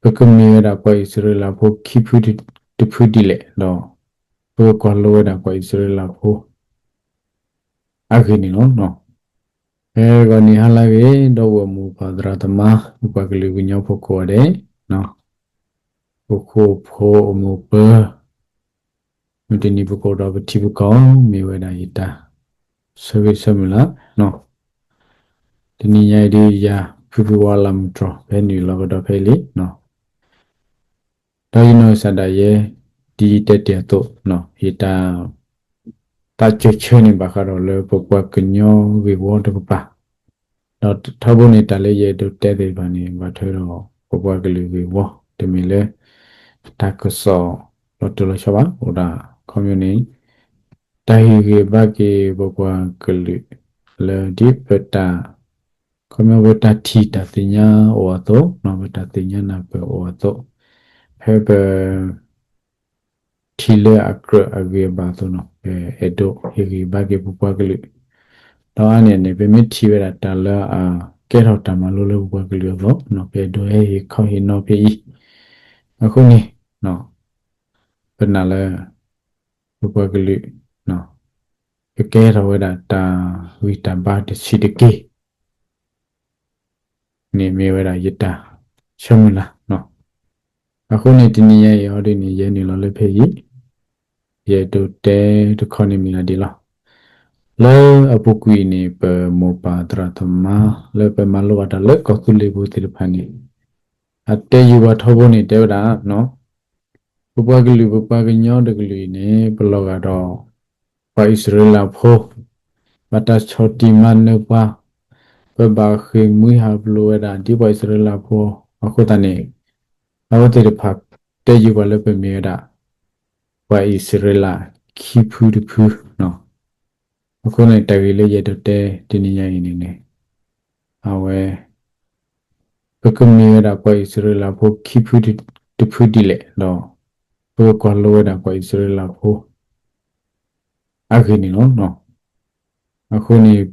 ပကမ့ၢ်ဝဲဒၣ်ပှၤအံၣ်စရ့လးဖိခံဖုတဖုဒ်လဲၣ်ဒီး ပကကွၢ်လိဝဲဒၣ်ပှၤအံၣ်စရ့လးဖိအဂ့ၢ်န့ၣ်လီၤ. ဖဲဂီၤနံၤဟါလၢအဂ့ၤ ဒီပုၢ်ဝဲၢ်မိၢ်ပၢ်သရၣ်သမါ ပပှၤကလုာ်ကညီဖိကိးဂၤဒဲး, အိၣ်ဃူအိၣ်ဖိးအိၣ်မုာ်အိၣ်ပၢၤ မုၢ်တနံၤပကအိၣ်ဒီးပထံပကီၢ် မ့ၢ်ဝဲဒၣ်ယတၢ်ဆၢဂ့ၤဆၢမုၢ်လၢ်. တနံၤညါအံၤဒ်ယၤ ဖုဖုဝါလၢမုၢ်တြီၢ် ဖဲနုာ်လီၤကဒီးဖဲအံၤလံ. ဒီးယနီၢ်ကစၢ်ဒၣ်ယဲ ဒ်ယတဲတ့ၢ်အသိး, ယတၢ် သးစၢၢ်ဆၢန့ၣ်ဘၣ်ဃးဒီးလၢပပှၤကညီဂ့ၢ်ဝီတကပၤ, ဒီးထီဘိန့ၣ် တၢ်လၢယအဲၣ်ဒိးတဲသ့ၣ်တဖၣ်န့ၣ် ဘၣ်ထွဲဒီးပပှၤကလုာ်ဂ့ၢ်ဝီ, တမ့ၢ်လၢ တၢ်ကစီၣ်လီၤတိၢ်လီၤဆီဘၣ်, အိၣ်ဒၣ်ခီပညီန့ၣ် တၢ်ဟ့ၣ်ဂံၢ်ဘါက့ၤပပှၤကလုာ် လၢဒ်ပတၢ် ခီပညီပတၢ်ထံၣ်တၢ်သ့ၣ်ညါအိၣ်အသိး, ပတၢ်သ့ၣ်ညါနၢ်ပၢၢ်အိၣ်အသိး, ဖဲပ ထံၣ်လၢအကြၢးအဂ့ၤအဘၣ်အသိးန့ၣ် ပအဲၣ်ဒိးဟ့ၣ်ဂံၢ်ဘါက့ၤပပှၤကလုာ်, ဒီးအါန့ၢ်န့ၣ် ပမ့ၢ်ထံၣ်ဝဲဒၣ်တၢ်လၢအကဲထီၣ်တၢ်မၤလိလၢပပှၤကလုာ်အဂီၢ်, ပအဲၣ်ဒိးဟဲဟ့ၣ်ခီဟ့ၣ်နီၤဖဲအံၤ, အဃိန့ၣ် ပနာ်လၢ ပပှၤကလုာ် ကကဲထီၣ်ဝဲဒၣ်တၢ်ဂံၢ်တၢ်ဘါတဆံးတက့ၢ် န့ၣ်မ့ၢ်ဝဲဒၣ်ယတၢ်ဆၢမုၢ်လၢ်. အဃိန့ၣ်တနံၤညါအံၤအီၤဒ်န့ၣ် ယဲနုာ်လီၤလၢဖဲအံၤ, ယအဲၣ်ဒိးတဲတခီန့ၣ်မ့ၢ်ဒၣ်ဒ်လီၤ. လၢအပူၤကွံာ်အံၤန့ၣ် ပမိၢ်ပၢ်သရၣ်သမါ လၢပမၤလိဘၣ်တၢ်လၢကီၢ်သူလ့ၤပူၤသ့ၣ်တဖၣ်န့ၣ် အတဲယုာ်ပှၤထီဘိန့ၣ် တဲဝဲဒၣ် ပပှၤကလုာ် ပပှၤကညီတကလုာ်အံၤန့ၣ် ပလီၤဂာ်ဒီး ပှၤအံၣ်စရ့လးဖိ, ဘၣ်တၢ်ဆီၣ်တံၢ်မၤနၢၤပှၤ, ပဘၣ်ဃ့ၢ်မှံဟးဖျိးဝဲဒၣ်ဒ်ပှၤအံၣ်စရ့လးဖိအဃိသတးန့ၣ်, အဝဲသ့ၣ်တဖၣ်တဲယုာ်ပှၤလၢပမ့ၢ်ဝဲဒၣ် ပှၤအံၣ်စရ့လးခံဖုတဖု အဃိန့ၣ် တၢ်ဂ့ၢ်လၢယအဲၣ်ဒိးတဲတနံၤညါအံၤန့ၣ်န့ၣ် အဝဲ ပကမ့ၢ်ဝဲဒၣ်ပှၤအံၣ်စရ့လးဖိခံဖုတဖုဒ်လဲၣ်ဒီး ပကကွၢ်လိဝဲဒၣ်ပှၤအံၣ်စရ့လးဖိ အဂ့ၢ်န့ၣ်လီၤ. အဃိန့ၣ်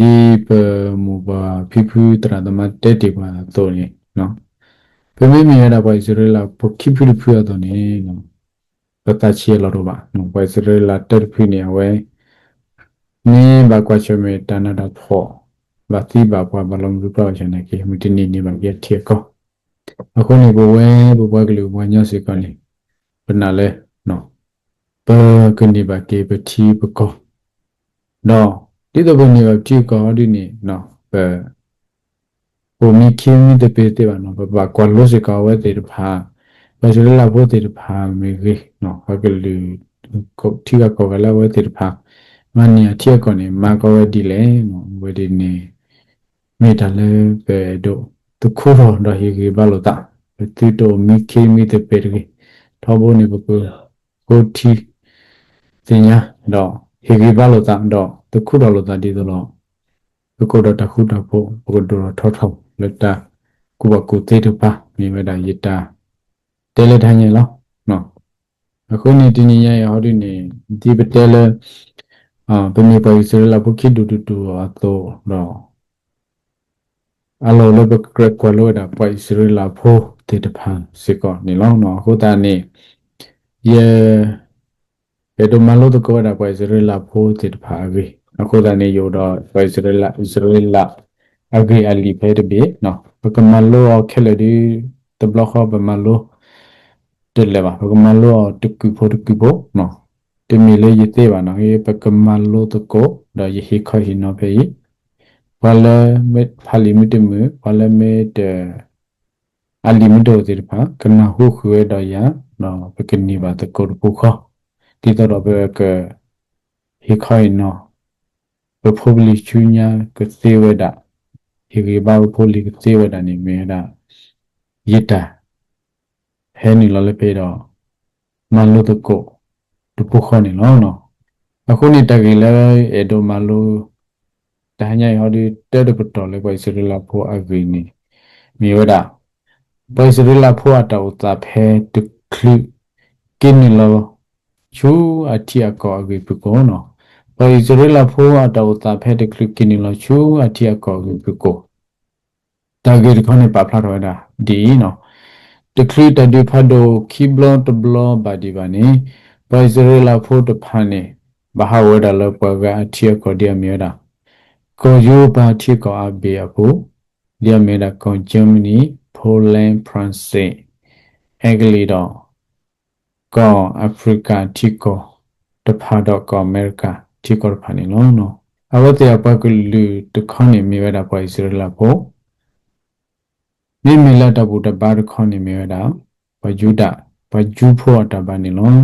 ဒ်ပမိၢ်ပၢ်ဖံဖုသရၣ်သမါတဲတ့ၢ်ပှၤအသိးန့ၣ် ပမ့မ့ၢ်ဝဲဒၣ်ပှၤအံၣ်စရ့လးဖိခံဖုတဖုအသိးန့ၣ် ပသးဆံးအလီၢ်တအိၣ်ဘၣ်. ပှၤအံၣ်စရ့လးတၢတဖုန့ၣ် အဝဲ မ့ၢ်ဘၣ်ကွၢ်ဆၢၣ်မဲာ်တၢ်နးတၢ်ဖှီၣ် ဘၣ်သံဘၣ်ပှၢ်ဘၣ်လီၤမုၢ်ပြၢ်ဝဲဆၣ်န့ၣ်က့ မုၢ်တနံၤန့ၣ်ဘၣ်က့ၤအထံအကီၢ်. အဃိန့ၣ် ပဝဲပပှၤကလုာ်ပှၤကညီစ့ၢ်ကီးန့ၣ် ပနာ်လၢ ပကန့ၢ်ဘၣ်က့ၤပထံပကီၢ် ဒီး ဒ်သိးပန့ၢ်ဘၣ်ပထံပကီၢ်အီၤဒ်န့ၣ် ပ ပအိၣ်မံခံမံသပ့ၤတသ့ဘၣ်န့ၣ် ပဘၣ်ကွၢ်လိစ့ၢ်ကီးအဝဲသ့ၣ်တဖၣ်, ပှၤအံၣ်စရ့လးဖိသ့ၣ်တဖၣ်မ့ၢ်ဂ့ၤ, ပှၤကလုာ် ထံဂၤကီၢ်ဂၤလၢအဝဲသ့ၣ်တဖၣ် မၤန့ၢ်အထံအကီၢ်န့ၣ် မၤကီဝဲဒ်လဲၣ်. အဝဲဒ်န့ၣ် မ့ၢ်တၢ်လၢပအဲၣ်ဒိး သခူထီၣ်ဒီးဟ့ၣ်ဂံၢ်ဘါလိာ်သး, ပသုတအိၣ်မံခံမံသပ့ၤတဂ့ၤ. ထီဘိန့ၣ် ပက ဃိထံသ့ၣ်ညါ ဒီးဟ့ၣ်ဂံၢ်ဘါလိာ်သး ဒီးသခူထီၣ်လိာ်သးဒ်သိးဒီး ပကအိၣ်ဒီးတၢ်ဃူတၢ်ဖိး ပကဒိၣ်ထီၣ်ထီထီၣ်လၢတၢ်ကူၣ်ဘၣ်ကူၣ်သ့တဖၣ် မ့ၢ်ဝဲဒၣ်ယတၢ်တဲလၢတဟါညါအံၤလီၤ. အဃိန့ၣ် တနံၤညါအံၤဟီဒ်န့ၣ် ဒ်ပတဲလၢ ပမ့ၢ်ပှၤအံၣ်စရ့လးဖိခံဒူၣ်တဒူၣ်အသိးဒီး အလီၢ်လၢပကကြၢးကွၢ်လိဝဲဒၣ်ပှၤအံၣ်စရ့လးဖိသ့ၣ်တဖၣ်စ့ၢ်ကီးန့ၣ်လီၤ. အဃိသတးန့ၣ် ယ အဲၣ်ဒိးမၤလိသကိးဝဲဒၣ်ပှၤအံၣ်စရ့လးဖိသ့ၣ်တဖၣ်အဂ့ၢ်, အဃိသတးန့ၣ် ယအိၣ်ဒီးပှၤအံၣ်စရ့လး အံၣ်စရ့လးအဂ့ၢ်အလံာ်ဖဲတဘ့ၣ်, ပကမၤလိအီၤခဲလၢာ်ဒီး တဘျီဃီပမၤလိတလၢာ်ဘၣ်, ပကမၤလိအီၤတကုာ်ဖိတကုာ်ဖိ, တမ့ၢ်လၢယသ့ဘၣ်နီၤ, ပကမၤလိသကိး ဒီးယဟ့ၣ်ခီဟ့ၣ်နီၤဖဲအံၤ, ပှၤလၢမ့ၢ်ဖးလံာ်မ့ၢ်တမုာ်, ပှၤလၢမ့ၢ်တ အလံာ်မ့ၢ်တအိၣ်သ့ၣ်တဖၣ် ကနၢ်ဟူဃုာ်ဝဲဒီးယၤ, ဒီးပကန့ၢ်ဘၣ်သကိးတပူၤဃီ, ဒ်သိးဒီးပက ဟ့ၣ်ခီဟ့ၣ်နီၤ ပဖိပလံၤဆူညါကသ့ဝဲဒၣ်, ဟ့ၣ်ဂံၢ်ဘါပဖိပလံၤကသ့ဝဲဒၣ်န့ၣ် မ့ၢ်ဝဲဒၣ် ယတၢ် ဟဲနုာ်လီၤလၢဖဲဒီး မၤလိသကိးတပူၤဃီန့ၣ်လီၤ. အဃိန့ၣ် တၢ်ဂ့ၢ်လၢအဲၣ်ဒိးမၤလိ တဟါညါအံၤဟီဒီး တၢတကတီၢ်လၢပှၤအံၣ်စရ့လးဖိအဂ့ၢ်န့ၣ် မ့ၢ်ဝဲဒၣ် ပှၤအံၣ်စရ့လးဖိအတၢ်အိၣ်သးဖဲတချုး က့ၤနုာ်လီၤ ဆူအထံအကီၢ်အဂ့ၢ်ဖုၣ်ကိာ်န့ၣ်, ပှၤအံၣ်စရ့လးဖိအတၢ်အိၣ်သးဖဲတချုး က့ၤနုာ်လီၤဆူအထံအကီၢ်အဂ့ၢ်ဖုၣ်ကိာ် တၢ်ဂ့ၢ်တခီန့ၣ် ပာ်ဖျါထီၣ်ဝဲဒၣ်ဒ်အံၤန့ၣ်, တချုးတၢ်ဒုးဖးဒိၣ်ခံဘျီတဘျီဘၣ်ဒံးဘၣ်န့ၣ်, ပှၤအံၣ်စရ့လးဖိတဖၣ်န့ၣ် ဘၣ်ဟးဂီၤဝဲဒၣ်လၢပှၤဂၤအထံအကီၢ်ဒ်အမ့ၢ်ဝဲဒၣ် ကီၢ်ယူရပၤထံကီၢ်အါဘ့ၣ်အပူၤ, ဒ်အမ့ၢ်ဝဲဒၣ်ကီၢ် Germany, Poland, France, အဲကလံးဒီး ကီၢ်အဖရံကၤထံကီၢ်တဖၣ်ဒီးကီၢ်အမဲရကၤထံကီၢ်တဖၣ်န့ၣ်လီၤ. အဝဲသ့ၣ်အပှၤကလုာ်တခီန့ၣ်မ့ၢ်ဝဲဒၣ်ပှၤအံၣ်စရ့လးဖိ မ့မ့ၢ်လၢတၢ်ဘူၣ်တၢ်ဘါတခီန့ၣ်မ့ၢ်ဝဲဒၣ် ပှၤယူဒၤ, ပှၤယူဖိအတၢ်ဘါန့ၣ်လီၤ.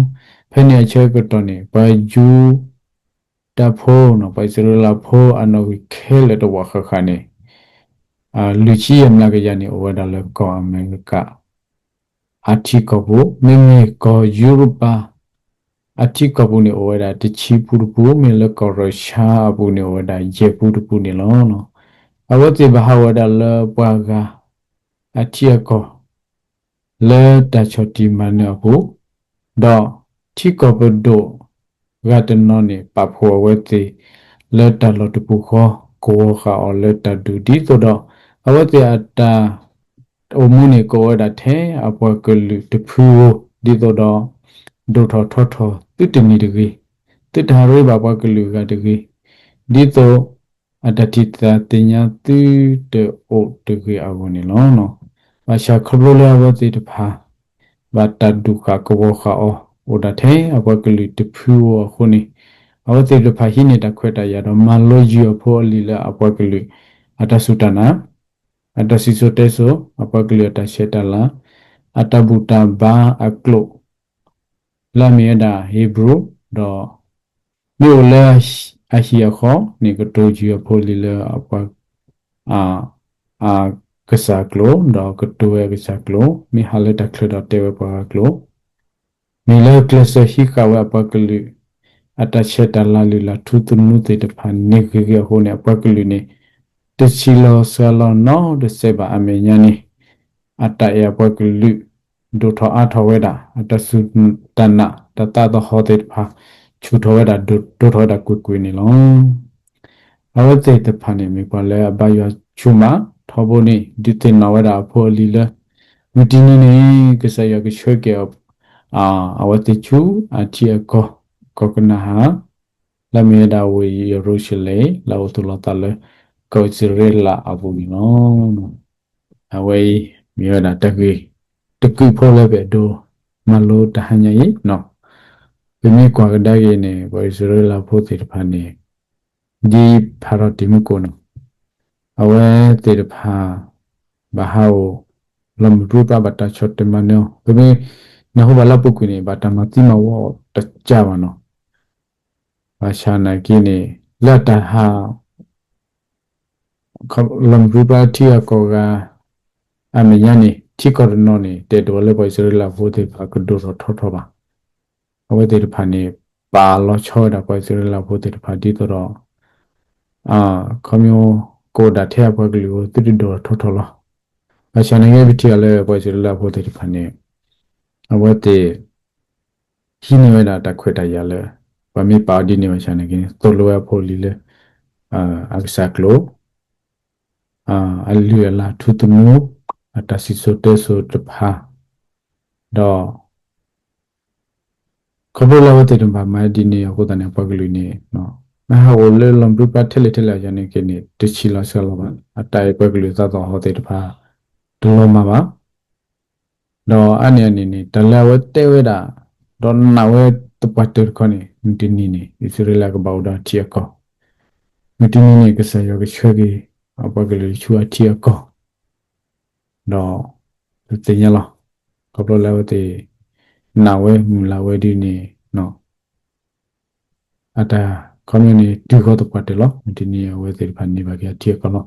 ဖဲန့ၣ်အဆၢကတီၢ်န့ၣ် ပှၤယူဒၤဖိန့ၣ် ပှၤအံၣ်စရ့လးဖိအနီၣ်ဂံၢ်ခဲလၢာ်တဝီဃၣ်ဃၣ်န့ၣ် လွံၢ်ဆံယဲၢ်မျးကယၤန့ၣ် အိၣ်ဝဲဒၣ်လၢကီၢ်အမဲရကၤ အထံကီၢ်ပူၤ, မ့မ့ၢ်ကီၢ်ယူရပၤ အထံကီၢ်ပူၤန့ၣ် အိၣ်ဝဲဒၣ်တဆံပူၤတပူၤ, မ့ၢ်လၢကီၢ်ရၢၡါအပူၤန့ၣ် အိၣ်ဝဲဒၣ်ယဲၢ်ပူၤတပူၤန့ၣ်လီၤ. အဝဲသ့ၣ်ဘၣ်ဟးဂီၤဝဲဒၣ်လၢပှၤဂၤအထံအကီၢ် လၢတၢ်ဆီၣ်တံၢ်မၤနၢၤအပူၤ, ဒီးထံကီၢ်ပဒိၣ်ဂၤတနီၤန့ၣ် ပာ်ဖှိၣ်အဝဲသ့ၣ်လၢတၢ်လီၢ်တပူၤဃီ ကဝီၤဃာ်အီၤလၢတၢ်ဒူၣ် ဒ်သိးဒီး အဝဲသ့ၣ်အတၢ်အိၣ်မူန့ၣ် ကအိၣ်ဝဲဒၣ်ထဲအပှၤကလုာ်တဖုဧိၤ ဒ်သိးဒီး ဒိၣ်ထီၣ်ထီထီၣ်သုတနံၤတဂ့ၤ, သုတဟးရ့ဘၣ်ပှၤကလုာ်ဂၤတဂ့ၤ, ဒ်သိး အတၢ်ထံၣ်တၢ်သ့ၣ်ညါသုတအိၣ်တဂ့ၤအဂီၢ်န့ၣ်လီၤ. ဘၣ်ဆၣ်ခီဖျိလၢအဝဲသ့ၣ်တဖၣ် ဘၣ်တၢ်ဒူၣ်ဃာ်ကဝီၤဃာ်အီၤ အိၣ်ဒၣ်ထဲအပှၤကလုာ်တဖုဧိၤအဃိန့ၣ်, အဝဲသ့ၣ်တဖၣ်ဟံးန့ၢ်တၢ်ခွဲးတၢ်ယာ်ဒီး မၤလိယုၢ်အဖိအလံၤလၢအပှၤကလုာ်အတၢ်စူၢ်တၢ်နာ်, အတၢ်စံၣ်စိၤတဲစိၤ, အပှၤကလုာ်အတၢ်ဆဲးတၢ်လၤ, အတၢ်ဘူၣ်တၢ်ဘါအကျိာ် လၢအမ့ၢ်ဝဲဒၣ် Hebrew ဒီး မ့ၢ်အိၣ်လၢအဟံၣ်အဃီန့ၣ် ကတိၤယုၢ်အဖိအလံၤလၢအပှၤ အကစၢ်အကျိာ်, ဒီးကတိၤဝဲအကစၢ်အကျိာ်, မ့ၢ်ဟးလၢတၢ်ချၢဒီးတဲဝဲပှၤဂၤအကျိာ်, မ့ၢ်လၢကျဲးစၢးဟံးဃာ်ဝဲအပှၤကလုာ် အတၢ်ဆဲးတၢ်လၤလုၢ်လၢ်ထူသနူသ့ၣ်တဖၣ်န့ၣ်ဂ့ၤဂ့ၤအဃိန့ၣ် အပှၤကလုာ်န့ၣ် တဆံးလီၤစှၤလီၤနီတစဲးဘၣ် အမဲာ်ညါန့ၣ် အတၢ်အဲၣ်အပှၤကလုာ် ဒိၣ်ထီၣ်အါထီၣ်ဝဲဒၣ် အတၢ်စူၢ်တၢ်နာ် တၢ်သးသဟီၣ်သ့ၣ်တဖၣ် ဆူၣ်ထီၣ်ဝဲဒၣ် ဒိၣ်ထီၣ်ဝဲဒၣ်ကွ့ၢ်ကွ့ၢ်န့ၣ်လီၤ. အဝဲသ့ၣ်တဖၣ်န့ၣ် မ့ၢ်ပှၤလၢအဘါယွၤဆူၣ်မးထီဘိန့ၣ် ဒုးသ့ၣ်နီၣ်ဝဲဒၣ်အဖိအလံၤလၢ မုၢ်တနံၤန့ၣ် ကစၢ်ယွၤကဆှၢက့ၤ အဝဲသ့ၣ်ဆူအထံအကီၢ် ကီၢ်ကနၤဧၣ် လၢအမ့ၢ်ဝဲဒၣ်ဝ့ၢ်ယရူၤၡလ့ၣ် လၢအအိၣ်သူၣ်လီၤသးလၢ ကီၢ်အံၣ်စရ့လးအပူၤန့ၣ်လီၤ. အဝဲအံၤ မ့ၢ်ဝဲဒၣ်တၢ်ဂ့ၢ်တကုးဖိလၢပအဲၣ်ဒိးမၤလိတဟါညါအံၤ, ပမ့ၢ်ကွၢ်ကဒါက့ၤန့ၣ် ပှၤအံၣ်စရ့လးဖိသ့ၣ်တဖၣ်န့ၣ် ဒ်ဖၤထီၣ်တံၤမုၢ်ကိၣ်န့ၣ် အဝဲသ့ၣ်တဖၣ် ဘၣ်ဟးအိၣ် လီၤမုၢ်ပြံပြါဘၣ်တၢ်ဆီၣ်တံၢ်မၤနၢၤအီၤ, ပမ့ၢ်နၢ်ဟူဘၣ်လၢအပူၤကွံာ်န့ၣ် ဘၣ်တၢ်မၤသံမၤဝီတကးဘၣ်နီၤ. ဘၣ်ဆၣ်နာ်က့န့ၣ် လၢတၢ်ဟး လီၤမုၢ်ပြံပြါထံဂၤကီၢ်ဂၤ အမဲာ်ညါန့ၣ် ထံကီၢ်တနီၤန့ၣ် တအဲၣ်ဒိးလၢပှၤအံၣ်စရ့လးဖိသ့ၣ်တဖၣ်ကဒိၣ်ထီၣ်ထီထီၣ်ဘၣ်. အဝဲသ့ၣ်တဖၣ်န့ၣ် ပာ်လီၤဆီဝဲဒၣ်ပှၤအံၣ်စရ့လးဖိသ့ၣ်တဖၣ်ဒ်သိးဒီး ခီဖျိ ကအိၣ်ဒၣ်ထဲအပှၤကလုာ်အဂီၢ် သုတဒိၣ်ထီၣ်ထီထီၣ်လီၤ. ဘၣ်ဆၣ်နာ်က့ ပထံၣ်အီၤလၢပှၤအံၣ်စရ့လးဖိသ့ၣ်တဖၣ်န့ၣ် အဝဲသ့ၣ် ဟံးန့ၢ်ဝဲဒၣ်တၢ်ခွဲးတၢ်ယာ်လၢ ပှၤမ့ၢ်ပာ်အီၤဒ်န့ၣ်ဘၣ်ဆၣ်နာ်က့န့ၣ် သိၣ်လိဝဲအဖိအလံၤလၢ အကစၢ်ကျိာ် အလုၢ်အလၢ်ထူသနူ အတၢ်စံၣ်စိၤတဲစိၤတဖၣ် ဒီး ခီဖျိလၢအဝဲသ့ၣ်တဖၣ်မၤဒ်န့ၣ်အဃိသတးန့ၣ် ပှၤကလုာ်န့ၣ် မ့ၢ်ဟးအိၣ်လၢလီၤမုၢ်ပြံပြါထဲလဲၣ်ထဲလဲၣ်အယၤန့ၣ်က့န့ၣ် တဆံးလီၤစှၤလီၤဘၣ်. အတၢ်အဲၣ်ပှၤကလုာ်သးသဟီၣ်သ့ၣ်တဖၣ် တလီၤမၢ်ဘၣ်. ဒီးအါန့ၢ်အန့ၣ်န့ၣ် တၢ်လၢအဝဲတဲဝဲဒၣ် ဒီးနာ်ဝဲသပှၢ်တၢၢ်တခီန့ၣ် မုၢ်တနံၤန့ၣ် အံၣ်စရ့လးကဘၣ်အိၣ်ဒီးထံအကီၢ်, မုၢ်တနံၤန့ၣ် ကစၢ်ယွၤကဆှၢက့ၤ အပှၤကလုာ်ဆူအထံအကီၢ် ဒီး ပသ့ၣ်ညါလီၤ. ခီဖျိလၢအဝဲသ့ၣ် နာ်ဝဲမုၢ်လၢ်ဝဲဒ်န့ၣ် အတၢ်ခီဖျိန့ၣ် တုၤဃီၤသပှၢ်တၢၢ်လီၤ. မုၢ်တနံၤအဝဲသ့ၣ်တဖၣ်န့ၢ်ဘၣ်က့ၤအထံအကီၢ်လီၤ.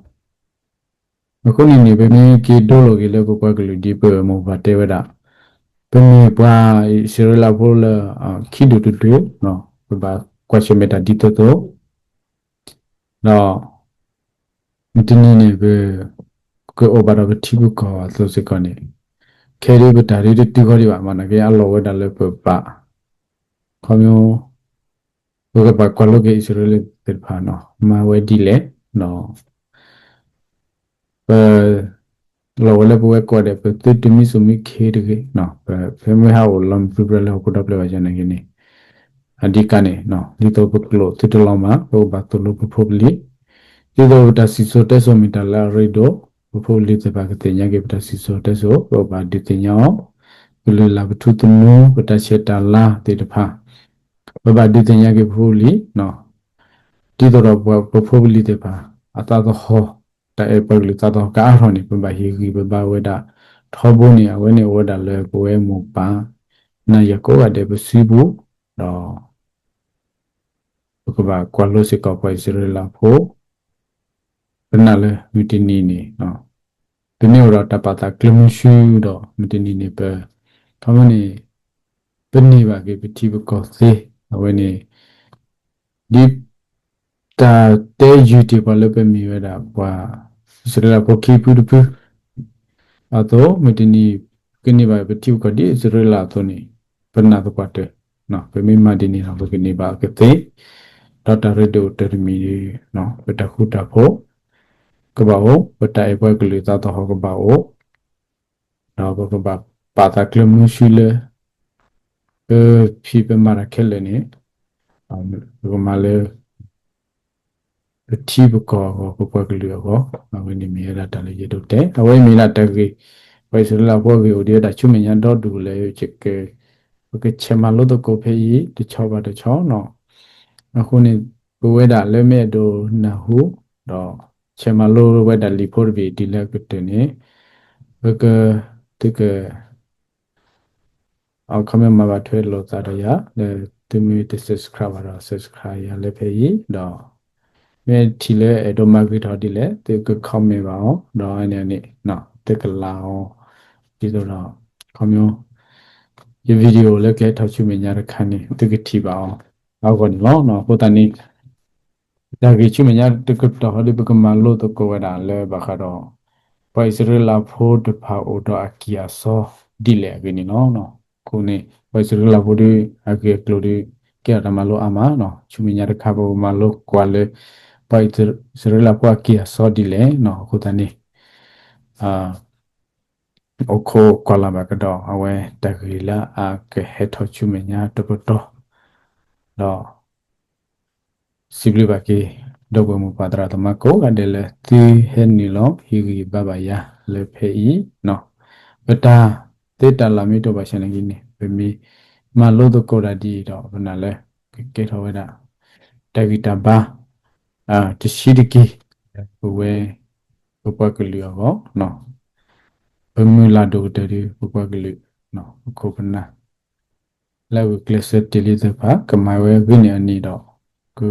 အဃိန့ၣ်န့ၣ် ပမ့ၢ်က့ၤဒိလီၤက့ၤလၢပပှၤကလုာ် ဒ်ပမိၢ်ပၢ်တဲဝဲဒၣ် ပမ့ၢ်ပှၤအံၣ်စရ့လးဖိလၢ ခံဒူၣ်တဒူၣ် ပဘၣ်ကွၢ်ဆၢၣ်မဲာ်တၢ်ဒ်သိးသိး ဒီး မုၢ်တနံၤန့ၣ် ပကအိၣ်ဘၣ်ဒီးပထံပကီၢ်အသိးစ့ၢ်ကီးန့ၣ် ခဲဒုးပတၢ်ဒုးတတုၤဃီဒံးဘၣ် မ့ၢ်နာ်က့အလီၢ်ဝဲဒၣ်လၢပဘၣ် ခီဖျိ ပကဘၣ်ကွၢ်လိက့ၤအံၣ်စရ့လးသ့ၣ်တဖၣ်နီၤ မၤဝဲဒ်လဲၣ်ဒီး ပ လီၤဝဲလၢပဝဲကိးဂၤဒဲး ပသုတမံစိာ်မံခ့တဂ့ၤ, ဖဲမုၢ်ဟါအိၣ်လီၤမုၢ်ပြံပြါလၢဟီၣ်ခိၣ်ဒီဖျၢၣ်ဘၣ်ဆၣ်နာ်က့န့ၣ်, အဒံးကါန့ၣ် ဒ်သိးပကျိာ်သုတလီၤမၢ် ပကဘၣ်သိၣ်လိပဖိပလံၤ, ဒ်သိးပတၢ်စံၣ်စိၤတဲစိၤမ့ၢ်တၢ်လၢအရ့ဒိၣ်, ပဖိပလံၤသ့ၣ်တဖၣ်ကသ့ၣ်ညါက့ၤပတၢ်စံၣ်စိၤတဲစိၤ ပကဘၣ်ဒုးသ့ၣ်ညါအီၤ, ကလုာ်လၢ်ပထူသနူ ပတၢ်ဆဲးတၢ်လၤသ့ၣ်တဖၣ် ပဘၣ်ဒုးသ့ၣ်ညါက့ၤပဖိပလံၤ, ဒ်သိးဒီးပဖိပလံၤသ့ၣ်တဖၣ် အသးသဟီၣ်, တၢ်အဲၣ်ပှၤကလုာ်သးသဟီၣ်ကအါထီၣ်န့ၣ် ပဘၣ်ဟ့ၣ်ဂံၢ်ပဘါဝဲဒၣ်ထီဘိန့ၣ် အဝဲန့ၣ်အိၣ်ဝဲဒၣ်လၢပဝဲမိၢ်ပၢ် နၤယၤကိးဂၤဒဲးပစုပူၤ, ဒီး ပကဘၣ်ကွၢ်လိစ့ၢ်ကီးပှၤအံၣ်စရ့လးဖိ ပနာ်လၢမုၢ်တနံၤန့ၣ် ပမ့ၢ်အိၣ်ဒီးတၢ်ပာ်သးကျၢၢ်မုဆူဒီး မုၢ်တနံၤန့ၣ် ပ ခီမ့ၢ်န့ၣ် ပန့ၢ်ဘၣ်က့ၤပထံပကီၢ်သ့, အဝဲန့ၣ် ဒ်တၢ်တဲယုၢ်တ့ၢ်ပှၤလၢပမ့ၢ်ဝဲဒၣ်ပှၤအံၣ်စရ့လးဖိခံဖုတဖု အသိး မုၢ်တနံၤ ကန့ၢ်ဘၣ်ပထံပကီၢ်ဒ်အံၣ်စရ့လးအသိးန့ၣ် ပနာ်သပှၢ်တၢၢ်, ပမ့ၢ်မၤဒ်န့ၣ်ဒီး ပကန့ၢ်ဘၣ်ကသ့, ဒီးတၢ်ရ့ဒိၣ်တၢ်တမံၤ ပတၢ်ဃူတၢ်ဖိး ကဘၣ်အိၣ်, ပတၢ်အဲၣ်ပှၤကလုာ်သးသဟီၣ်ကဘၣ်အိၣ်, ဒီးပကဘၣ်ပာ်သးကျၢၢ်မုဆူလၢ ပဖံးပမၤတၢ်ခဲလၢာ်န့ၣ် ပကမၤလၢ ပထံပကီၢ်အဂီၢ် ပပှၤကလုာ်အဂီၢ်, အဝဲန့ၣ်မ့ၢ်ဝဲဒၣ်တၢ်လၢယအဲၣ်ဒိးတဲ, အဝဲမ့ၢ်ဒၣ်တၢ်ဂ့ၢ်, ပှၤအံၣ်စရ့လးဖိအဂ့ၢ်အိၣ်ဒံးဝဲဒၣ်ဆူမဲာ်ညါဒီဒူၣ်လၢ ပကဆဲးမၤလိသကိးဖဲအံၤ တဆီဘၣ်တဆီနီၤ, အဃိန့ၣ် ပဝဲဒၣ်လၢမ့ၢ်အဲၣ်ဒိးနၢ်ဟူ ဒီးဆဲးမၤလိဝဲဒၣ်လံာ်ဖိတဘ့ၣ်ဒ်လဲၣ်ကတၢၢ်န့ၣ်, ပက သုက အခီပညီ မၤဘၣ်ထွဲလိာ်သးဒီးယၤ လၢသုမ့ၢ်တ subscribe ဘၣ်ဒီး subscribe ယၤလၢဖဲအံၤဒီး မ့ၢ်ထံၣ်လၢအဲၣ်ဒိးမၤဂ့ၤထီၣ်ဒ်လဲၣ် သုက comment ဘၣ်အီၤ ဒီးအန့ၣ်န့ၣ် သုကလၤအီၤ ဒ်သိးဒီး အခီပညီ ယ video လၢကဟဲထီၣ်ဆူမဲာ်ညါတခါန့ၣ် သုကထံၣ်ဘၣ်အီၤ အဂီၢ်န့ၣ်လီၤ. အဃိသတးန့ၣ် တၢ်ဂ့ၢ်ဆူမဲာ်ညါတကတီၢ်ဟီဒီး ပကမၤလိသကိးဝဲဒၣ်လၢဘၣ်ဃးဒီး ပှၤအံၣ်စရ့လးဖိတဖၣ်အိၣ်ဒီးအကံၢ်အစီဒ်လဲၣ်အဂ့ၢ်န့ၣ်လီၤ. အဃိန့ၣ် ပှၤအံၣ်စရ့လးဖိဒီး အဂ့ၢ်အကျိၤဒီး ကဲထီၣ်တၢ်မၤလိအါမးနီၤ. ဆူမဲာ်ညါတခါ ပကမၤလိကွၢ်လၢ ပှၤအံၣ်စရ့လးဖိအကံၢ်အစီဒ်လဲၣ်နီၤ. အဃိသတးန့ၣ် အိၣ်ခိးကွၢ်လၢ်ဘၣ်ကဒီး အဝဲတၢ်ဂ့ၢ်လၢအကဟဲထီၣ်ဆူမဲာ်ညါတပတီၢ် ဒီး စံးဘျုးဘၣ်က့ၤ ဒီပုၢ်ဝဲၢ်မိၢ်ပၢ်သရၣ်သမါကိးဂၤဒဲးလၢသုဟဲနုာ်လီၤဟ့ၣ်ဂံၢ်ဘါဘၣ်ယၤလၢဖဲအံၤနီၤ. ပတၢ်သ့တၢ်လၢ်မ့ၢ်တအိၣ်ဘၣ်ဆၣ်နာ်က့န့ၣ် ပမ့ၢ်မၤလိသကိးတၢ်ဒ်အံၤဒီး ပနာ်လၢကကဲထီၣ်ဝဲဒၣ် တၢ်ဂံၢ်တၢ်ဘါ တဆံးတက့ၢ် ပဝဲ ပပှၤကလုာ်အဂီၢ် ပမုၢ်လၢ်ဒိၣ်ကတၢၢ်ဒီး ပပှၤကလုာ် ပခိၣ်ပနၢ် လၢအဂုာ်ကျဲးစၢးတ့ၢ်လံသ့ၣ်တဖၣ် ကမၤဝဲဂ့ၤန့ၢ်အန့ၣ်ဒီး က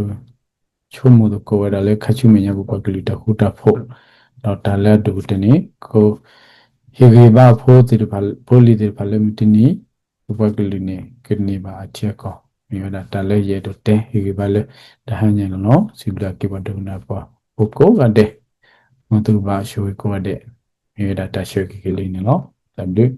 ဆိကမိၣ်သကိးဝဲဒၣ်လၢခါဆူမဲာ်ညါ ပပှၤကလုာ်တၢ်ဃူတၢ်ဖိး ဒီးတၢ်လၢအဒိၣ်ကတၢၢ်န့ၣ် ကဟ့ၣ်ဂံၢ်ဘါအဖိသ့ၣ်တဖၣ် ဖိလံၤသ့ၣ်တဖၣ်လၢမုၢ်တနံၤ ပပှၤကလုာ်န့ၣ် ကန့ၢ်ဘၣ်အထံအကီၢ် မ့ၢ်ဝဲဒၣ်တၢ်လၢယအဲၣ်ဒိးတဲဟ့ၣ်ဂံၢ်ဘါလၢ တဟါညါန့ၣ်လီၤ. စံးဘျုးက့ၤပှၤဒိကနၣ်ပှၤဖိကိးဂၤဒဲး မ်သုကဘၣ်ဆိၣ်ဂ့ၤကိးဂၤဒဲး မ့ၢ်ဝဲဒၣ်တၢ်ဆၢဂ့ၤက့ၤလံန့ၣ်လီၤ. တၢ်ဘျုး